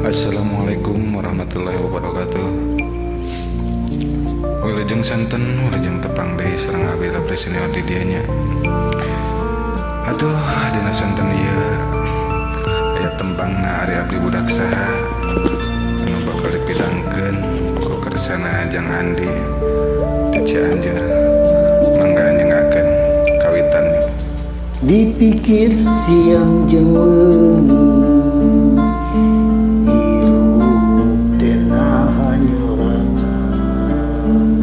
Assalamualaikum warahmatullahi wabarakatuh. Wilujeng santen, wilujeng tepang deui sareng abdi Lapri Senior di dieu nya. Atuh dina santen ieu aya tembangna ari abdi budak saha anu bakal dipidangkeun ku kersana Jang Andi di Cianjur. Mangga nyengakeun kawitan. Dipikir siang jeung wengi hirup teh naha nyorangan,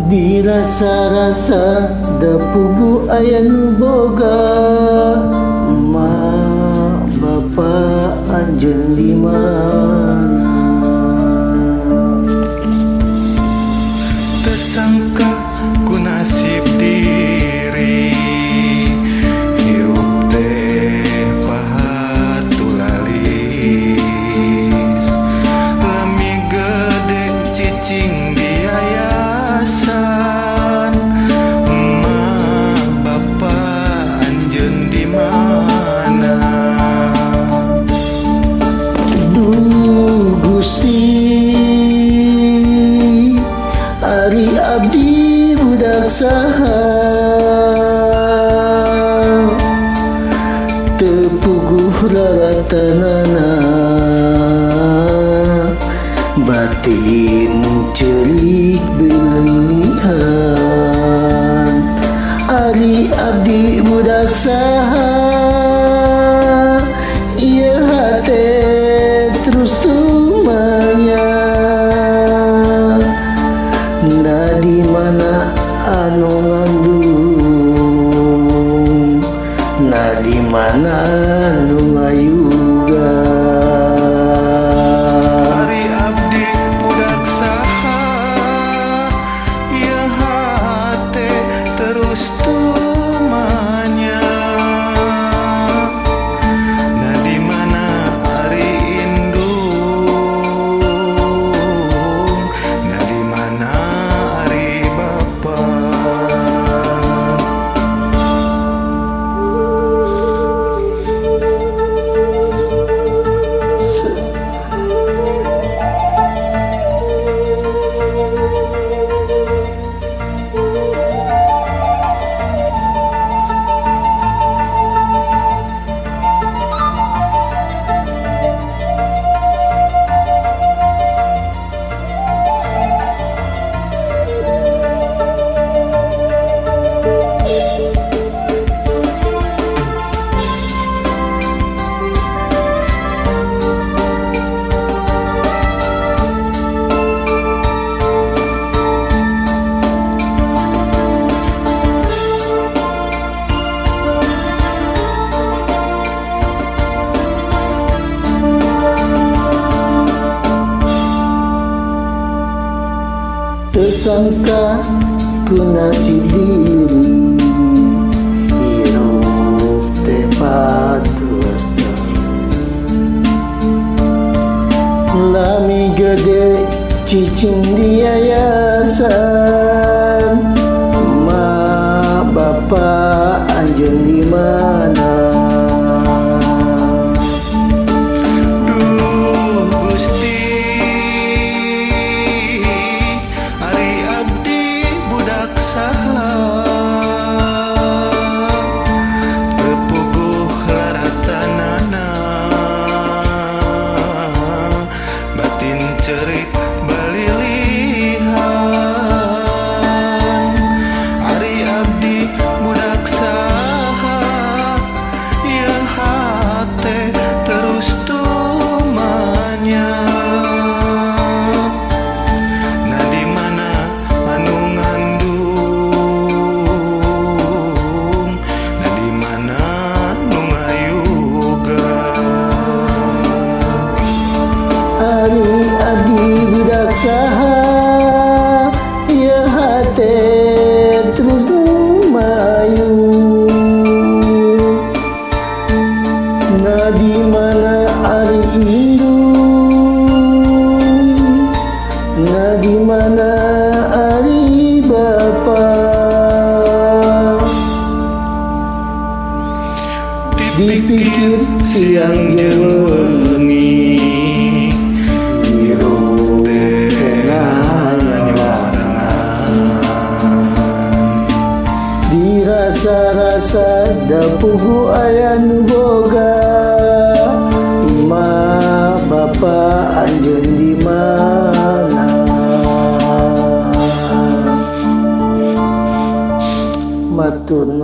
dirasa-rasa da puguh aya nu boga. Emak bapak anjeun di mana? Tersangka ku nasib diri, hirup teh pahatulalis, lami gede cicing di yayasan. Emak bapak anjeun di mana? Duh Gusti, ari abdi budak saha, teu puguh lalatanana, batin ceurik beulihan. Ari abdi budak saha, ieu hate terus tumanya. Na di mana anu ngandung, na di mana anu ngayuga. Ari abdi budak saha, ieu hate terus tumanya. Na di mana ari indung, na di mana ari bapa. Tersangka ku nasib diri, hirup teh patuas lami gede cicing di yayasan. Emak bapak anjeun di mana? Duh Gusti, ari abdi budak saha, teu puguh laratanana, batin ceurik balilihan. Ari abdi budak saha, ieu hate terus tumanya. Na di mana anu ngandung, na di mana nu ngayuga. Ari abdi budak saha, ieu hate terus mayu. Na di mana ari indung, na di mana ari bapa. Dipikir dipikir siang jeung wengi. Hirup teh nyorangan. Dirasa-rasa da puguh aya nu boga. Ma bapa anjeun di mana? Matur nuhun.